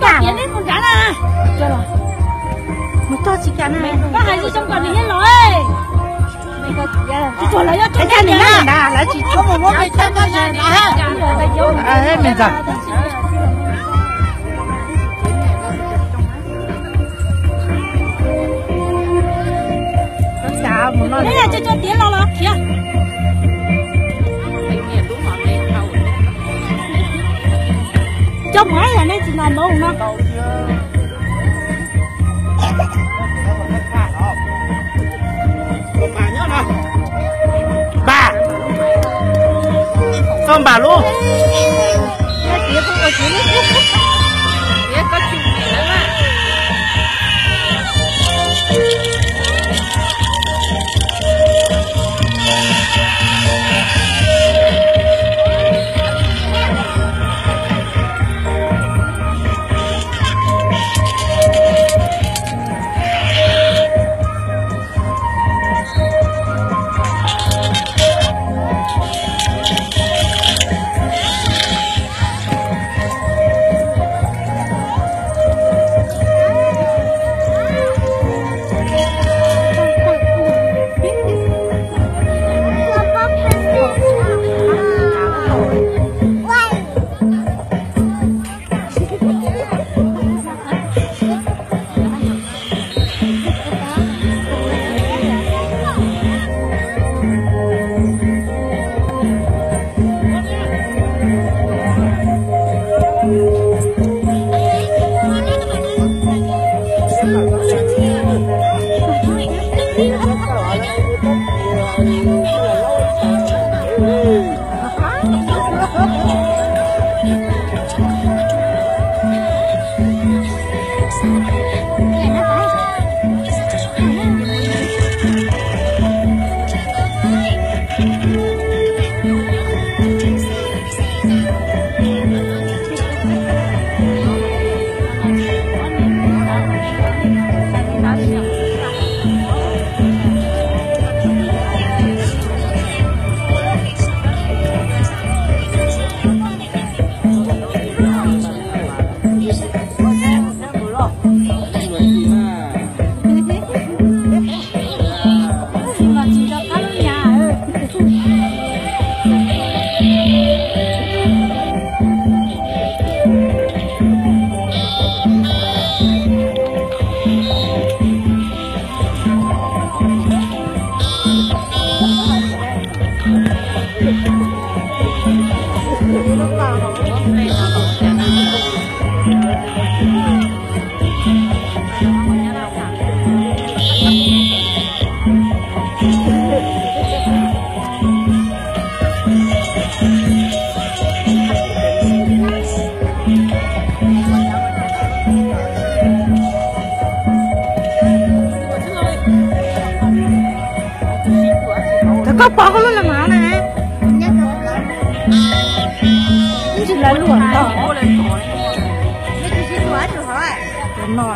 Tiav neb mus nrad na. Mus txog tsis kam na. Koj hais zoo zoo kom nws yeej los. Tsis tsuag los yog tsuag neb ntag, lawv tsis tsuag. Me ntxawm. Neb yog cov cov tiav los los khiav. Cov muam yog nej tsis nov npaum no. Npam, txog npam lub. Cov koj pov koj lub las mas na. Ib ntsis lawv luam ntog. Cov no.